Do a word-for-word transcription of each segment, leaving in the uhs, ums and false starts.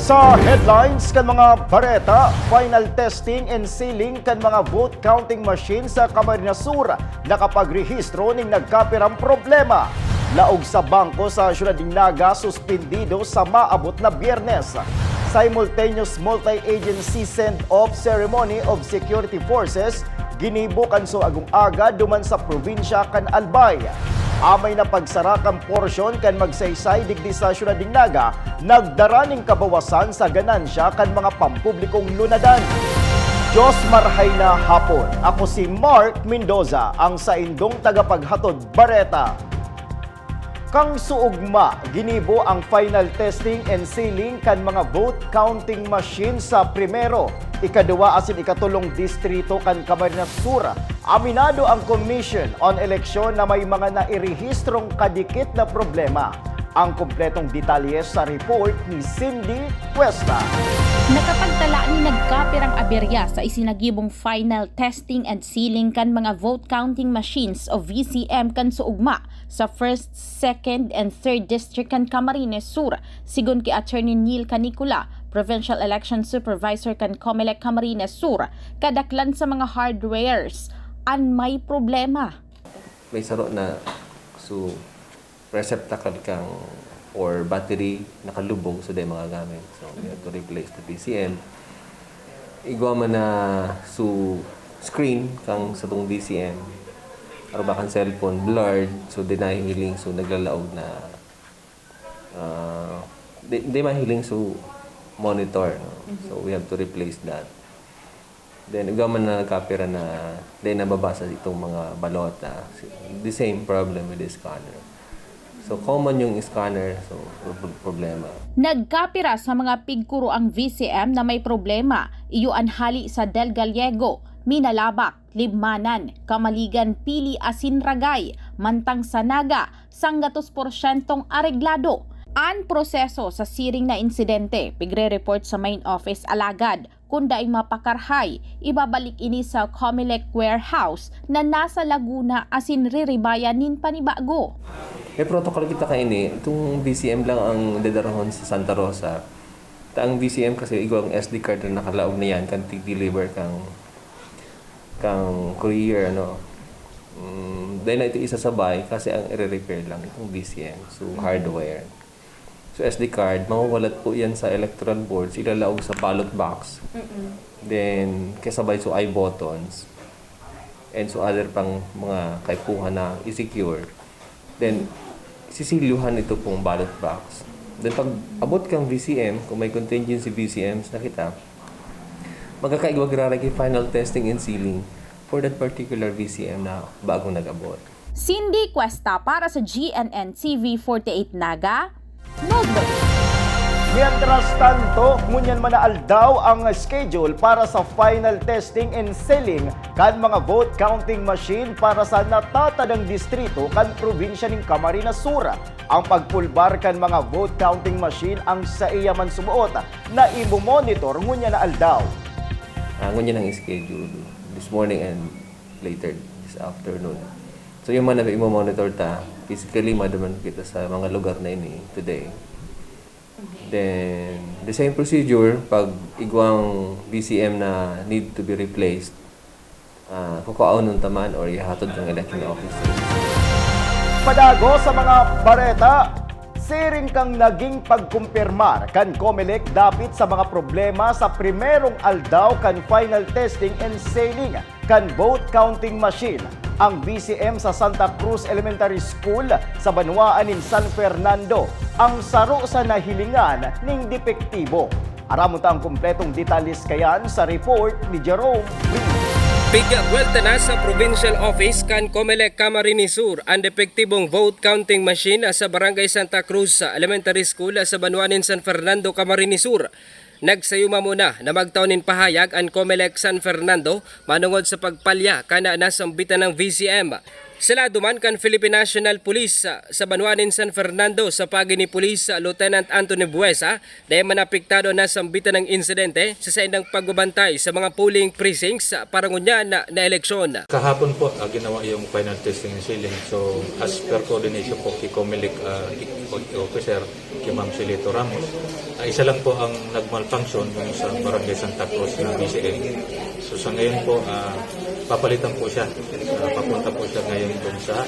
Sa headlines kan mga bareta, final testing and sealing kan mga vote counting machine sa Camarines Sur nakapagrehistro ning nagkapirang problema. Laog sa bangko sa siyudad nin Naga, suspendido sa maabot na Biyernes. Simultaneous multi-agency send-off ceremony of security forces ginibo kan suagong aga duman sa probinsya kan Albay. Amay na pagsara kan porsyon kan magsaysay digdi sa siyudad nin Naga, nagdara nin kabawasan sa ganansya kan mga pampublikong lunadan. Diyos marhay na hapon. Ako si Mark Mendoza, ang saindong tagapaghatod bareta. Kan suugma, ginibo ang final testing and sealing kan mga vote counting machine sa primero, ikaduwa asin ikatolong distrito kan Camarines Sur. Aminado ang Commission on Election na may mga nairehistrong kadikit na problema. Ang kompletong detalye sa report ni Cindy Cuesta. Nakapagtala nin nagkapirang aberya sa isinagibong final testing and sealing kan mga vote counting machines o V C M kan suugma sa first, second, and third district kan Camarines Sur. Sigon ki Attorney Neil Canicola, Provincial Election Supervisor kan Comelec Camarines Sur, kadaklan sa mga hardwares an may problema. May saro na, so, receptacle kang or battery nakalubog, so dai magagamit. So, we have to replace the V C M. Igwa man na, so, screen kang satong V C M, aruba kan cellphone, blurred, so dai nahihiling, so naglalaog na, ah, dai, dai mahiling, so, monitor, no? So, we have to replace that. Then, igwa man na nagkapira na dai nababasa itong mga balota. The same problem with the scanner. So, common yung scanner, so, pro-, problema. Nagkapira sa mga pigkuro ang V C M na may problema. Iyo an hali sa Del Gallego, Minalabac, Libmanan, Camaligan, Pili asin Ragay, mantang sa Naga, sanggatos porsyentong areglado. An proseso sa siring na insidente, pigre-report sa main office, alagad kun dai mapakarhay, ibabalik ini sa Comelec warehouse na nasa Laguna asin riribayan nin panibago. May protocol kita kaini, itong V C M lang ang dadarahon sa Santa Rosa. Ta ang V C M kasi igwang S D card na nakalaog na yan, kan tig-deliver kang, kang courier, ano. Mm, dahil na ito isasabay kasi ang ire-repair lang itong V C M, so hardware. So, S D card, mawawalat po yan sa electoral boards, ilalaog sa ballot box. Mm-mm. Then, kasabay so I buttons, and so other pang mga kaipuhan na i-secure. Then, sisilyuhan ito pong ballot box. Then, pag abot kang V C M, kung may contingency V C Ms na kita, magkakaigwa giraray ki final testing and sealing for that particular V C M na bagong nag-abot. Cindy Cuesta para sa G N N T V forty-eight Naga, Notebook. Mientras tanto, ngunyan man na aldaw ang schedule para sa final testing and sealing kan mga vote counting machine para sa natatadang distrito kan probinsya nin Camarines Sur. Ang pagpulbar kan mga vote counting machine ang saiya man sumoot na imo-monitor ngunyan na aldaw. Ah, ngunyan ang schedule this morning and later this afternoon. So, yung mga imo-monitor ta, physically, maduman kita sa mga lugar na ini today. Then, the same procedure, pag igwang V C M na need to be replaced, ah, kukuhaon ta man or ihahatod ng election officer. Padago sa mga bareta, siring kang naging pagkumpirmar kan Comelec dapit sa mga problema sa primerong aldaw kan final testing and sealing kan vote counting machine, ang V C M sa Santa Cruz Elementary School sa banwaan nin San Fernando ang saro sa nahilingan ning depektibo. Aramon ta ang kompletong detalles kayan sa report ni Jerome Brito. Pigbuwelta na sa provincial office kan Comelec Camarines Sur an depektibong vote counting machine sa Barangay Santa Cruz Elementary School sa banwaan nin San Fernando, Camarines Sur. Nagsayuma muna na magtao nin pahayag an Comelec San Fernando manongod sa pagpalya kan nasambitan na V C M. Sa lado man kan Philippine National Police, sa, sa banwa nin San Fernando, sa paagi ni Police Lieutenant Anthony Buesa, dai man apektado na sambitan ng insidente sa saindang pagbabantay sa mga polling precincts para ngunyan na, na eleksyon. Kahapon po, ah, ginawa yung final testing and sealing. So, as per coordination po kay Comelec, ah, officer, kay Ma'am Silito Ramos, ah, isa lang po ang nagmalfunction dun sa Barangay Santa Cruz na B C M. So, sa ngayon po, ah, papalitan po siya. Ah, papunta po siya ngayon dun sa,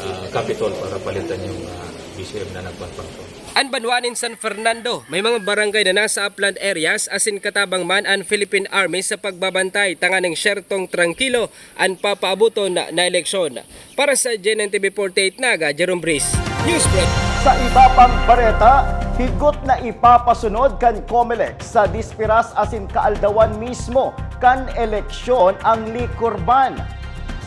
ah, Capitol para palitan yung, ah, B C M na nagmalfunction. An banwa nin San Fernando, may mga barangay na nasa upland areas asin katabang man an Philippine Army sa pagbabantay tanganing syertong trangkilo an papaaboton na, na eleksyon. Para sa G N N T V forty-eight Naga, Jerome Breeze. Newsbreak. Sa iba pang bareta, higot na ipapasunod kan Comelec sa dispiras asin kaaldawan mismo kan eleksyon ang liquor ban.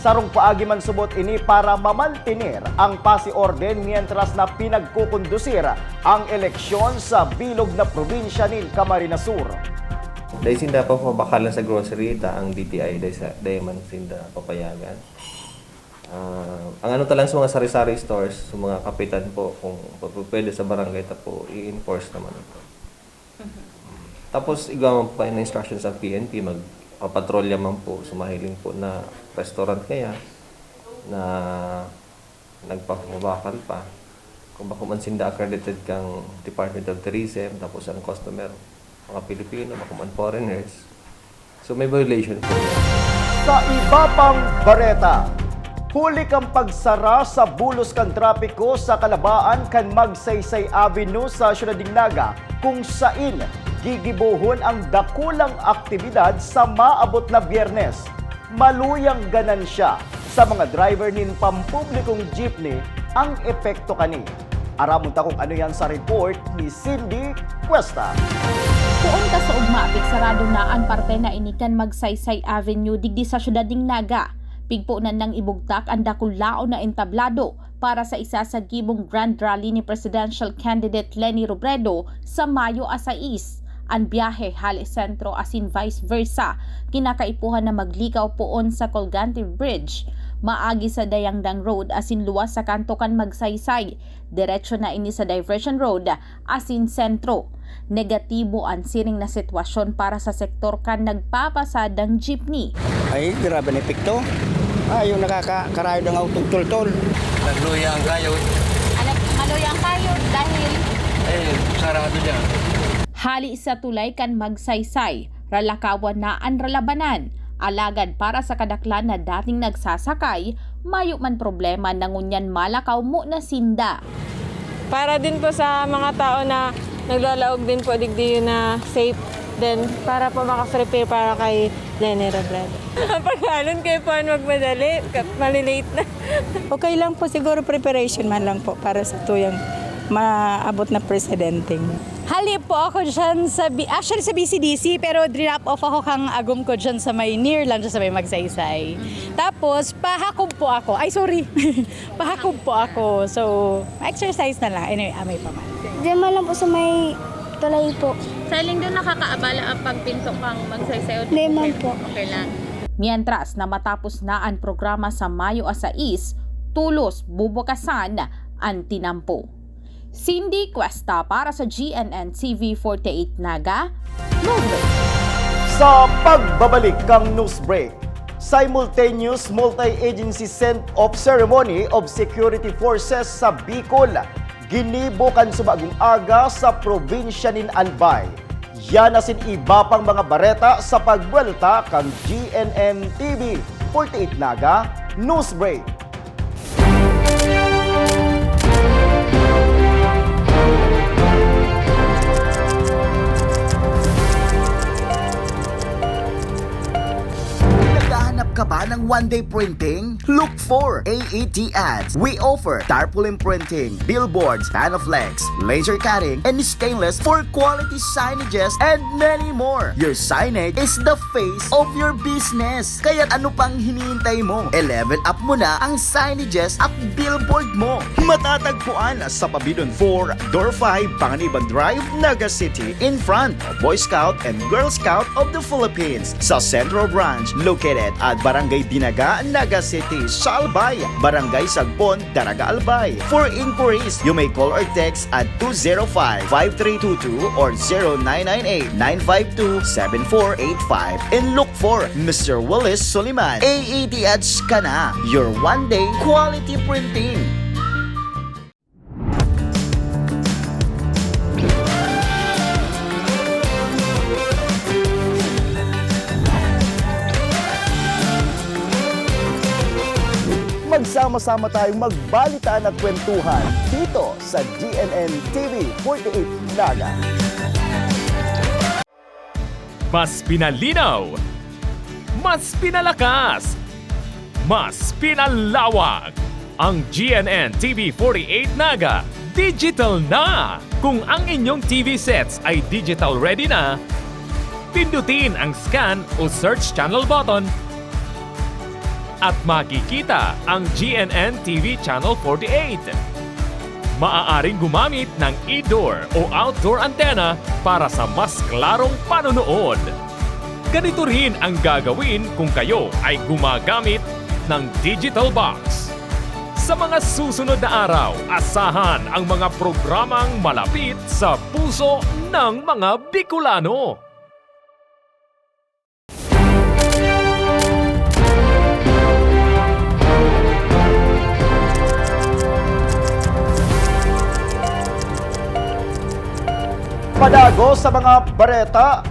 Sarong paagi man subot ini para mamantener ang pasi orden mientras na pinagkukondusir ang eleksyon sa bilog na probinsya nin Camarines Sur. Dai sinda papabakalan sa grocery, ta ang D T I dai sa, dai man sinda papayagan. Ah, ang ano ta lang sa mga sari-sari stores, sa mga kapitan po, kung p-, p-, pwede sa barangay ta po, i-enforce naman ito. Tapos, igwa man po kayo ng instructions sa P N P, magpapatrolya man po, sa mahiling po na restaurant kaya, na nagpapabakal pa. Kung bako man sinda accredited kang Department of Tourism, tapos ang customer, mga Pilipino, bako man foreigners. So, may violation po. Sa iba pang bareta, huli kan pagsara sa bulos kan trapiko sa kalabaan kan Magsaysay Avenue sa Siyudad nin Naga, kung sain gigibohon ang dakulang aktibidad sa maabot na Biyernes. Maluyang ganansya sa mga driver nin pampublikong jeepney ang epekto kani. Aramon ta kung ano yan sa report ni Cindy Cuesta. Poon ta sa ugma, pigsarado na an parte na ini kan Magsaysay Avenue digdi sa siyudad nin Naga. Pigponan nang ibugtak an dakulaon na entablado para sa isa sa gibong grand rally ni presidential candidate Leni Robredo sa Mayo a sais. An biyahe hale sentro asin vice versa, kinakaipuhan na maglikaw poon sa Colgante Bridge, maagi sa Dayangdang Road asin luwas sa kanto kan Magsaysay. Diretso na ini sa diversion road asin sentro. Negatibo an siring na sitwasyon para sa sektor kan nagpapasadang jeepney. Ay, grabe na epekto. Ah, yung nakaka-, karayod ang auto'g toltol. Nagluya ang kayod. Ano, maluya ang kayod dahil Eh, sarado dyan. Hali sa tulay kan Magsaysay, ralakawan na an ralabanan. Alagad para sa kadaklan na dating nagsasakay, mayo man problema na ngunyan malakaw mo na sinda. Para din po sa mga tao na naglalaog din po digdi na safe din, para po maka-prepare para kay Leni Robredo. Ang paghalon kayo po ang magmadali, ka-, malilate na. Okay lang po, siguro preparation man lang po para sa tuyang maabot na presidenteng. Hali po ako dyan sa, B-, actually sa B C D C, pero dinrop off ako kang agom ko dyan sa may near lang dyan sa may Magsaysay. Tapos, pahakob po ako. Ay, sorry. Pahakob po ako. So, exercise na lang. Anyway, amay pa man. Diyan man lang po sa may tulay po. Sa Alingdo, nakakaabala ang pagpinto kang Magsaysay o Hindi man po. Okay lang. Mientras na matapos na an programa sa Mayo a sais, tulos bubukasan an tinampo. Cindy Cuesta para sa G N N T V forty-eight Naga, Newsbreak. Sa pagbabalik kang Newsbreak, simultaneous multi-agency send-off ceremony of security forces sa Bicol, ginibo kan subagong aga sa probinsya nin Albay. Yan asin iba pang mga bareta sa pagbuwelta kan G N N T V forty-eight Naga Newsbreak. Naghahanap ka ba ng one-day printing? Look for A E T Ads. We offer tarpaulin printing, billboards, Panaflex, laser cutting, and stainless for quality signages, and many more. Your signage is the face of your business. Kaya ano pang hinihintay mo? E-level up mo na ang signages at billboard mo. Matatagpuan sa Pabidon four, Door five, Panganiban Drive, Naga City, in front of Boy Scout and Girl Scout of the Philippines. Sa Central Branch, located at Barangay Dinaga, Naga City, sa Albay, Barangay Sagbon, Daraga, Albay. For inquiries, you may call or text at two zero five, five three two two or zero nine nine eight, nine five two, seven four eight five, and look for Mister Willis Soliman. A A T H ka na, your one-day quality printing. Magsama-sama tayong magbalitaan at kwentuhan dito sa G N N T V forty-eight Naga. Mas pinalinaw, mas pinalakas, mas pinalawak. Ang G N N T V forty-eight Naga digital na! Kung ang inyong T V sets ay digital ready na, pindutin ang scan o search channel button at makikita ang G N N T V Channel forty-eight. Maaaring gumamit ng indoor o outdoor antenna para sa mas klarong panonood. Ganito rin ang gagawin kung kayo ay gumagamit ng digital box. Sa mga susunod na araw, asahan ang mga programang malapit sa puso ng mga Bicolano. Padagos sa mga bareta,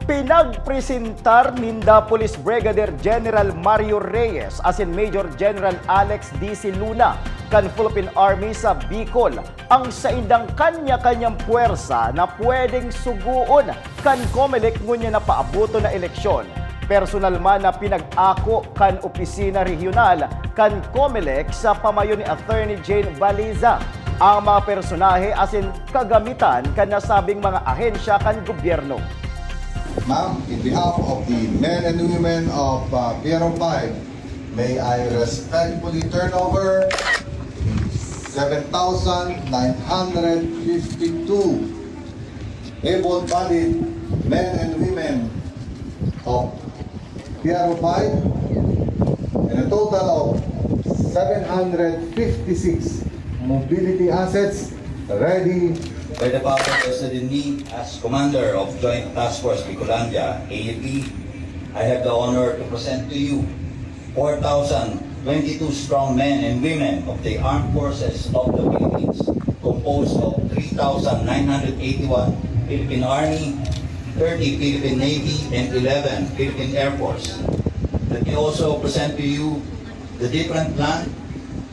pinagpresentar ninda Police Brigadier General Mario Reyes asin Major General Alex D C Luna kan Philippine Army sa Bicol ang saindang kanya-kanyang puwersa na pwedeng sugoon kan Comelec ngunyan na paaboton na eleksyon. Personal man na pinag-ako kan opisina rehiyonal kan Comelec sa pamayo ni Attorney Jane Baliza ang mga personahe asin kagamitan kan nasabing mga ahensya kan gobyerno. Ma'am, in behalf of the men and women of uh, P R O five, may I respectfully turn over seven thousand nine hundred fifty-two able-bodied men and women of P R O five and a total of seven hundred fifty-six mobility assets ready by the power vested in me as Commander of Joint Task Force Bicolandia, A F B. I have the honor to present to you four thousand twenty-two strong men and women of the Armed Forces of the Philippines, composed of three thousand nine hundred eighty-one Philippine Army, thirty Philippine Navy, and eleven Philippine Air Force. Let me also present to you the different land,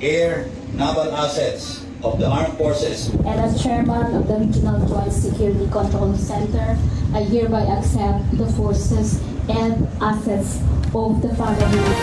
air, naval assets of the armed forces. And as chairman of the Regional Joint Security Control Center, I hereby accept the forces and assets of the family.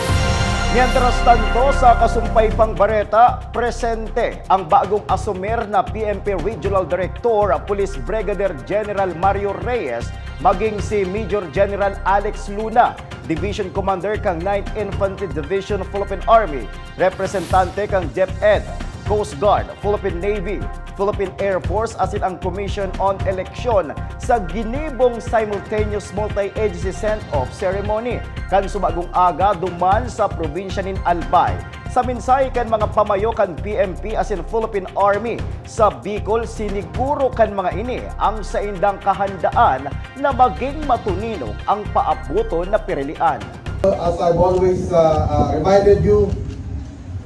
Mientras tanto, sa kasumpay pang bareta, presente ang bagong asumer na P N P Regional Director, Police Brigadier General Mario Reyes, maging si Major General Alex Luna, Division Commander kan Ninth Infantry Division, Philippine Army, representante kan DepEd, Coast Guard, Philippine Navy, Philippine Air Force asin ang Commission on Election sa ginibong simultaneous multi-agency send-off ceremony kan subagong aga duman sa probinsya nin Albay. Sa mensahe kan mga pamayo kan P N P asin Philippine Army sa Bicol, siniguro kan mga ini ang saindang kahandaan na maging matuninog ang paaboton na pirilian. As I've always uh, uh, reminded you,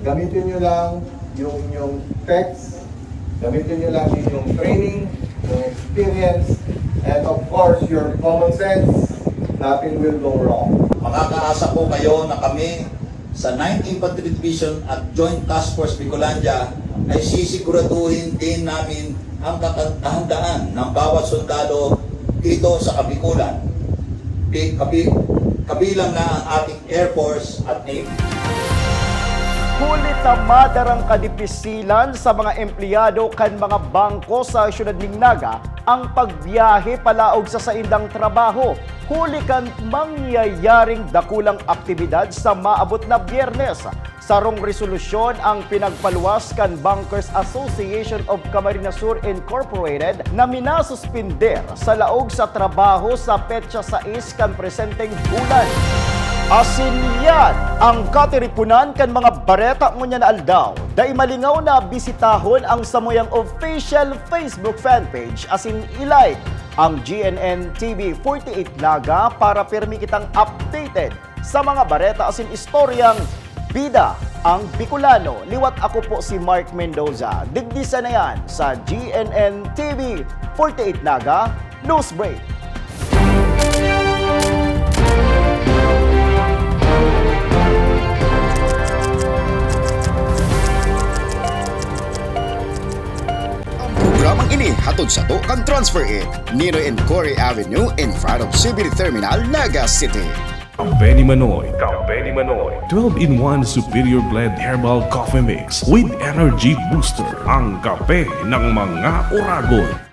gamitin nyo lang yung inyong text, gamitin nyo lang yung inyong training, yung experience, and of course, your common sense. Nothing will go wrong. Makakaasa po kayo na kami sa Ninth Infantry Division at Joint Task Force Bicolandia ay sisiguraduhin din namin ang kaka-, kahandaan ng bawat sundalo dito sa Kabikulan. Bi-, kabi-, kabilang na ang ating Air Force at Navy. Huli ta madarang kadipisilan sa mga empleyado kan mga bangko sa siyudad nin Naga ang pagbiyahe palaog sa saindang trabaho, huli kan mangyayaring dakulang aktibidad sa maabot na Biyernes. Sarong resolusyon ang pinagpaluwas kan Bankers Association of Camarines Sur Incorporated na minasuspender sa laog sa trabaho sa petsa sais kan presenteng bulan. Asin yan ang katiriponan kan mga bareta ngunyan na aldaw. Dai malingaw na bisitahon ang samuyang official Facebook fanpage asin i-like ang G N N T V forty-eight Naga para pirmi kitang updated sa mga bareta asin istoryang bida ang Bicolano. Liwat ako po si Mark Mendoza. Digdi sana yan sa G N N T V forty-eight Naga News Break. Ang programang ini hatod sato kan Transfer It, Ninoy and Cory Avenue, in front of C B D Terminal, Naga City. Kape ni Manoy, Kape ni Manoy. Twelve-in-one Superior Blend Herbal Coffee Mix with Energy Booster. Ang kape ng mga oragon.